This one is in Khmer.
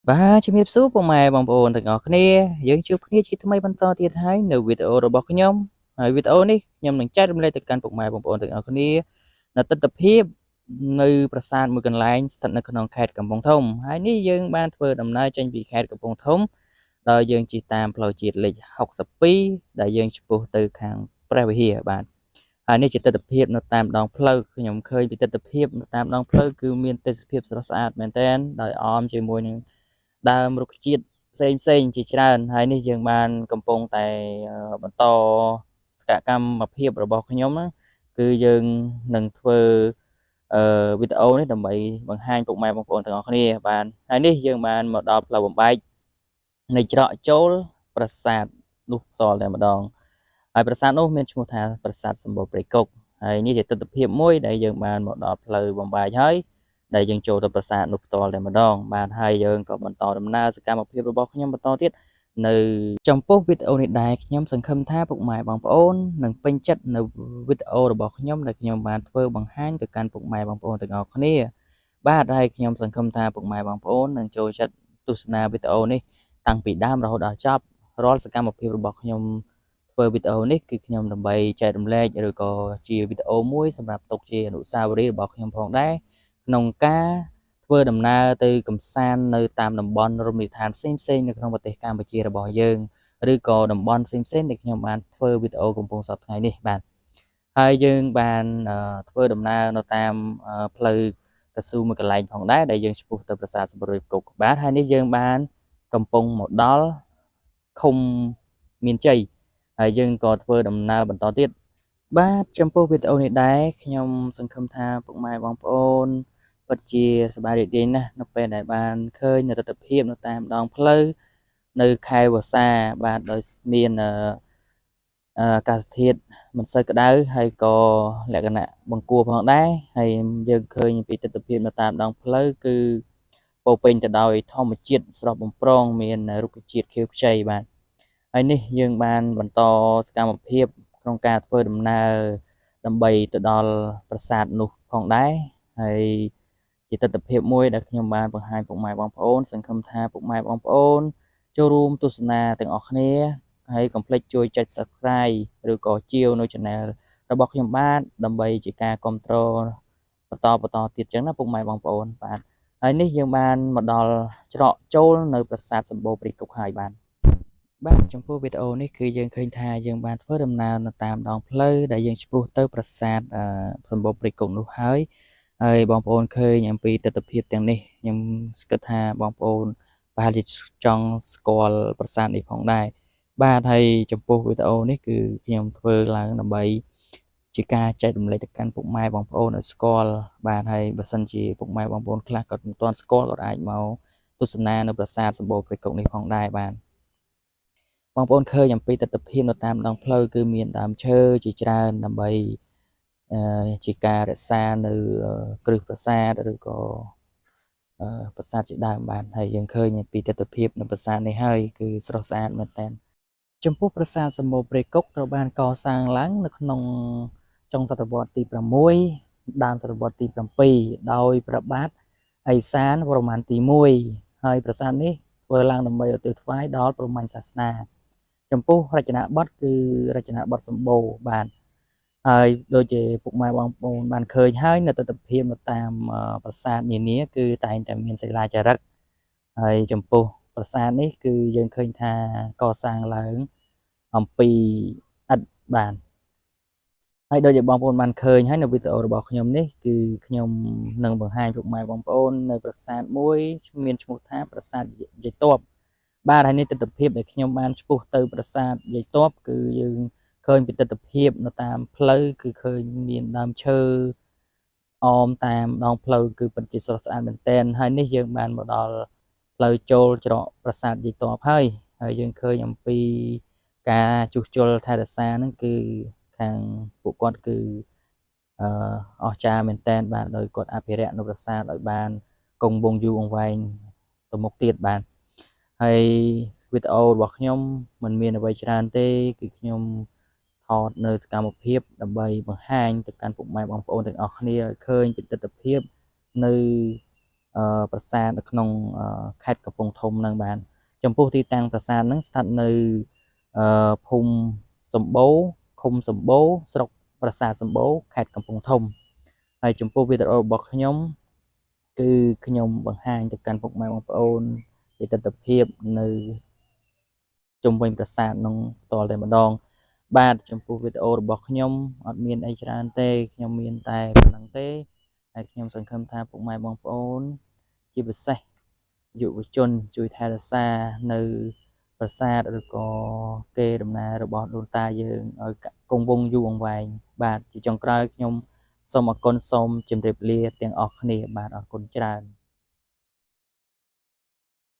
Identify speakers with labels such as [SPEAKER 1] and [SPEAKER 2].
[SPEAKER 1] បាទជំរាបសួរពុកម៉ែបងប្អូនទាំងអស់គ្នាយើងជួបគ្នាជាថ្មីបន្តទៀតហើយនៅវីដេអូរបស់ខ្ញុំហើយវីដេអូនេះខ្ញុំនឹងចែករំលែកទៅកាន់ពុកម៉ែបងប្អូនទាំងអស់គ្នានៅទិដ្ឋភាពនៅប្រាសាទមួយកន្លែងស្ថិតនៅក្នុងខេត្តកំពង់ធំហើយនេះយើងបានធ្វើដំណើរចេញពីខេត្តកំពង់ធំដោយយើងជិះតាមផ្លូវជាតិលេខ62ដែលយើងឆ្ពោះទៅខាងព្រះវិហារបាទហើយនេះជាទិដ្ឋភាពនៅតាមដងផ្លូវខ្ញុំឃើញពីទិដ្ឋភាពនៅតាមដងផ្លូវគឺមានទេសភាពស្រស់ស្អាតមែនទែនដោយអមជាមួយនឹងដើមរុក្ខជាតិផ្សេងផ្សេងជាច្រើនហើយនេះយើងបានកំពុងតែបន្តសកម្មភាពរបស់ខ្ញុំណាគឺយើងនឹងធ្វើវីដេអូនេះដើម្បីបង្ហាញពុកម៉ែបងប្អូនទាំងអស់គ្នាបាទហើយនេះយើងបានមកដល់ផ្លូវបំបែកនៃច្រកចូលប្រាសាទនោះផ្ទាល់តែម្ដងហើយប្រាសាទនោះមានឈ្មោះថាប្រាសាទសម្បូរព្រៃគុកហើយនេះជាទិដ្ឋភាពមួយដែលយើងបានមកដល់ផ្លូវបំបែកហើយដែលយើងចូលទៅប្រាសាទនោះផ្ទាល់តែម្ដងបាទហើយយើងក៏បន្តដំណើរសកម្មភាពរបស់ខ្ញុំបន្តទៀតនៅចំពោះវីដេអូនេះដែរខ្ញុំសង្ឃឹមថាពុកម៉ែបងប្អូននឹងពេញចិត្តនៅវីដេអូរបស់ខ្ញុំដែលខ្ញុំបានធ្វើបង្ហាញទៅកាន់ពុកម៉ែបងប្អូនទាំងអស់គ្នាបាទហើយខ្ញុំសង្ឃឹមថាពុកម៉ែបងប្អូននឹងចូលចិត្តទស្សនាវីដេអូនេះតាំងពីដើមរហូតដល់ចប់រាល់សកម្មភាពរបស់ខ្ញុំធ្វើវីដេអូនេះគឺខ្ញុំដើម្បីចែករំលែកឬក៏ជាវីដេអូមួយសម្រាប់ទុកជាអនុស្សាវរីយ៍របស់ខ្ញុំផងដែរក្នុងការធ្វើដំណើរទៅកម្សាន្តនៅតាមតំបន់រមណីយដ្ឋានផ្សេងៗនៅក្នុងប្រទេសកម្ពុជារបស់យើងឬក៏តំបន់ផ្សេងៗដែលខ្ញុំបានធ្វើវីដេអូកំពុងសព្វថ្ងៃនេះបាទហើយយើងបានធ្វើដំណើរនៅតាមផ្លូវកស៊ូមួយកន្លែងផងដែរដែលយើងឆ្ពោះទៅប្រាសាទសម្បូរព្រៃគុកបាទហើយនេះយើងបានកំពុងមកដល់ឃុំមានជ័យហើយយើងក៏ធ្វើដំណើរបន្តទៀតបាទចំពោះវីដេអូនេះដែរខ្ញុំសង្ឃឹមថាពុកម៉ែបងប្អូនពិតជាសប្បាយរីករាយណាស់នៅពេលដែលបានឃើញនៅទិដ្ឋភាពនៅតាមដងផ្លូវនៅខែវស្សាបាទដោយមានអាកាសធាតុមិនសូវក្តៅហើយក៏លក្ខណៈបង្គួរផងដែរហើយយើងឃើញពីទិដ្ឋភាពនៅតាមដងផ្លូវគឺពោពេញទៅដោយធម្មជាតិស្រស់បំព្រងមានរុក្ខជាតិខៀវខ្ចីបាទហើយនេះយើងបានបន្តសកម្មភាពក្នុងការធ្វើដំណើរដើម្បីទៅដល់ប្រាសាទនោះផងដែរហើយជាទិដ្ឋភាពមួយដែលខ្ញុំបានបង្ហាញពុកម៉ែបងប្អូនសង្ឃឹមថាពុកម៉ែបងប្អូនចូលរួមទស្សនាទាំងអស់គ្នាហើយកុំភ្លេចជួយចុច Subscribe ឬក៏ជាវនៅ Channel របស់ខ្ញុំបាទដើម្បីជាការគាំទ្របន្តទៀតចឹងណាពុកម៉ែបងប្អូនបាទហើយនេះយើងបានមកដល់ច្រកចូលនៅប្រាសាទសម្បូរព្រៃគុកហើយបាទបាទចំពោះវីដេអូនេះគឺយើងឃើញថាយើងបានធ្វើដំណើរនៅតាមដងផ្លូវដែលយើងឆ្ពោះទៅប្រាសាទសម្បូរព្រៃគុកនោះហើយហើយបងប្អូនឃើញអំពីទិដ្ឋភាពទាំងនេះខ្ញុំគិតថាបងប្អូនប្រហែលជាចង់ស្គាល់ប្រាសាទនេះផងដែរបាទហើយចំពោះវីដេអូនេះគឺខ្ញុំធ្វើឡើងដើម្បីជាការចែករំលែកទៅកាន់ពុកម៉ែបងប្អូនឲ្យស្គាល់បាទហើយបើសិនជាពុកម៉ែបងប្អូនខ្លះក៏មិនទាន់ស្គាល់ក៏អាចមកទស្សនានៅប្រាសាទសម្បូរព្រៃគុកនេះផងដែរបាទបងប្អូនឃើញអំពីទិដ្ឋភាពនៅតាមដងផ្លូវគឺមានដើមឈើជាច្រើនដើម្បីជាការរក្សានៅគ្រឹះប្រាសាទឬក៏ប្រាសាទជាដើមបានហើយយើងឃើញពីទិដ្ឋភាពនៅប្រាសាទនេះហើយគឺស្រស់ស្អាតមែនទែនចំពោះប្រាសាទសម្បូរព្រៃគុកត្រូវបានកសាងឡើងនៅក្នុងចុងសតវត្សទី6ដើមសតវត្សទី7ដោយព្រះបាទឥសានវរ្ម័នទី1ហើយប្រាសាទនេះធ្វើឡើងដើម្បីឧទ្ទិសថ្វាយដល់ព្រហ្មញ្ញសាសនាចំពោះរចនាបថគឺរចនាបថសម្បូរបាទហើយដូចជាពុកម៉ែបងប្អូនបានឃើញហើយនៅទិដ្ឋភាពនៅតាមប្រាសាទនានាគឺតែងតែមានសិលាចារឹកហើយចំពោះប្រាសាទនេះគឺយើងឃើញថាកសាងឡើងអំពីឥដ្ឋបាទហើយដូចជាបងប្អូនបានឃើញហើយនៅវីដេអូរបស់ខ្ញុំនេះគឺខ្ញុំនឹងបង្ហាញពុកម៉ែបងប្អូននៅប្រាសាទមួយមានឈ្មោះថាប្រាសាទយាយទ័ពបាទហើយនេះទិដ្ឋភាពដែលខ្ញុំបានឆ្ពោះទៅប្រាសាទយាយទ័ពគឺយើងឃើញពីទិដ្ឋភាពនៅតាមផ្លូវគឺឃើញមានដើមឈើអមតាមដងផ្លូវគឺពិតជាស្រស់ស្អាតមែនទែនហើយនេះយើងបានមកដល់ផ្លូវចូលច្រកប្រាសាទយាយទ័ពហើយហើយយើងឃើញអំពីការជួសជុលថែរក្សាហ្នឹងគឺខាងពួកគាត់គឺអស្ចារ្យមែនទែនបាទដោយគាត់អភិរក្សនៅប្រាសាទឲ្យបានគង់វង្សយូរអង្វែងទៅមុខទៀតបាទហើយវីដេអូរបស់ខ្ញុំមិនមានអ្វីច្រើនទេគឺខ្ញុំថតនៅសកម្មភាពដើម្បីបង្ហាញទៅកាន់ពុកម៉ែបងប្អូនទាំងអស់គ្នាឲ្យឃើញពីទិដ្ឋភាពនៅ ប្រាសាទនៅក្នុងខេត្តកំពង់ធំហ្នឹងបាទចំពោះទីតាំងប្រាសាទហ្នឹងស្ថិតនៅភូមិសម្បូរឃុំសម្បូរស្រុកប្រាសាទសម្បូរខេត្តកំពង់ធំហើយចំពោះវីដេអូរបស់ខ្ញុំគឺខ្ញុំបង្ហាញទៅកាន់ពុកម៉ែបងប្អូនពីទិដ្ឋភាពនៅជុំវិញប្រាសាទនោះផ្ទាល់តែម្ដងបាទចំពោះវីដេអូរបស់ខ្ញុំអត់មានអីច្រើនទេខ្ញុំមានតែប៉ុណ្្នឹងទេហើយខ្ញុំសង្ឃឹមថាពុកម៉ែបងប្អូនជាពិសេសយុវជនជួយថែរក្សានៅប្រាសាទឬក៏គេដំណើររបស់ដូនតាយើងឲ្យគង់វង្សយូរអង្វែងបាទជាចុងក្រោយខ្ញុំសូមអរគុណសូមជម្រាបលាទាំងអស់គ្នាបាទអរគុណច្រើន។